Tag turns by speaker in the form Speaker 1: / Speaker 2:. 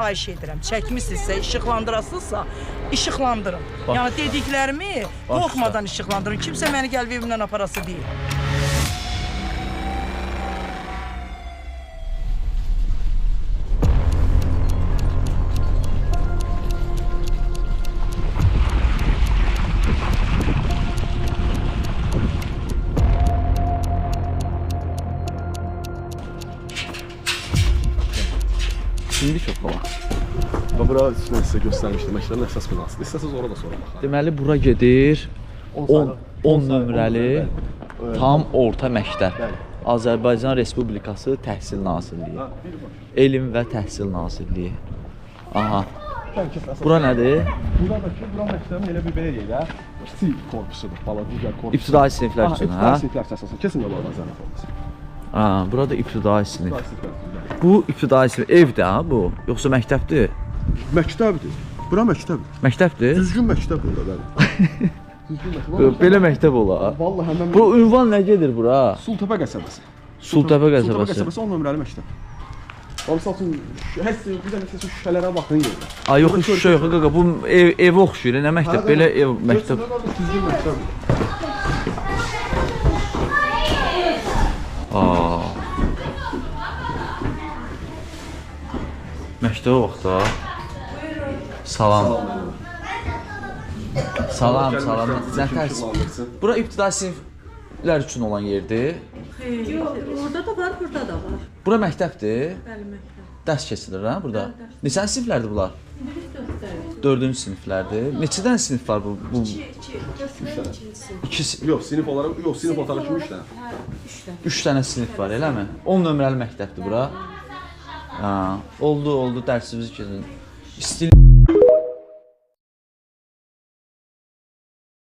Speaker 1: Xahiş edirəm, çəkmisinizsə, işıqlandırasınızsa, işıqlandırın.
Speaker 2: Baş
Speaker 1: Yəni dediklərimi
Speaker 2: Baş
Speaker 1: qorxmadan işıqlandırın. Kimsə məni gəlib evimdən aparası deyil.
Speaker 2: Şimdi çox qabaq.
Speaker 3: Və bura üstünə sizə göstərmişdim. Məktəbin əsas binasıdır. İstəsəniz ora da sonra baxarıq.
Speaker 2: Deməli bura gedir 10 10 nömrəli tam orta məktəb.
Speaker 3: Bəli.
Speaker 2: Azərbaycan Respublikası Təhsil Nazirliyi.
Speaker 3: Ha, birbaşa.
Speaker 2: Elm və Təhsil Nazirliyi. Aha.
Speaker 3: Əsas.
Speaker 2: Bura nədir?
Speaker 3: Bura da ki, bura məktəbin elə bir belə deyək də, kiçik korpusudur, balaca digər korpus.
Speaker 2: İbtidai siniflər
Speaker 3: Aha,
Speaker 2: üçün,
Speaker 3: ibtidai
Speaker 2: hə?
Speaker 3: siniflər üçün əsasən. Kesin də balaca zəhmət olmasa.
Speaker 2: Ha, burada ibtidai sinif.
Speaker 3: İbtidai siniflər üçün. bəli.
Speaker 2: Bu ibtidai sinif evdir ha bu? Yoxsa məktəbdir?
Speaker 3: Məktəbdir. Bura məktəbdir.
Speaker 2: Məktəbdir?
Speaker 3: Düzgün məktəbdir bura, bəli. Düzgün məktəb.
Speaker 2: Belə məktəb olar.
Speaker 3: Vallahi həmən
Speaker 2: Bu ünvan nə gedir bura?
Speaker 3: Sultəpə qəsəbəsi.
Speaker 2: Sultəpə
Speaker 3: Sultəpə
Speaker 2: qəsəbəsi.
Speaker 3: qəsəbəsi 10 nömrəli məktəb. Misal üçün, hər bir dənə məsəl üçün şüşələrə baxın yerdə.
Speaker 2: Ay yox, şüşə yox qaqa, bu ev evə oxşuyur, nə məktəb? Belə ev məktəb.
Speaker 3: Düzgün məktəbdir.
Speaker 2: Aa. Məktəbə bax da. Salam. Salam, salam. Nə tərs? Bura ibtidai siniflər üçün olan yerdir.
Speaker 4: Yox, orada da var, burada da var.
Speaker 2: Bura məktəbdir.
Speaker 4: Bəli, məktəb.
Speaker 2: Dərs keçilir hə burada. Neçənci siniflərdir bunlar?
Speaker 4: İndi biz dörddəyik.
Speaker 2: Dördüncü siniflərdir. Neçə dənə sinif var bu? Bu
Speaker 4: İki, iki. Göstərən ikinci sinif.
Speaker 2: iki,
Speaker 3: Yox, sinif olaraq, yox, sinif otağı kimi 3 dənə.
Speaker 4: Hə, üç dənə.
Speaker 2: üç dənə sinif var, eləmi? 10 nömrəli məktəbdir bura. Ha, oldu, oldu dərsimizi keçin. İstilik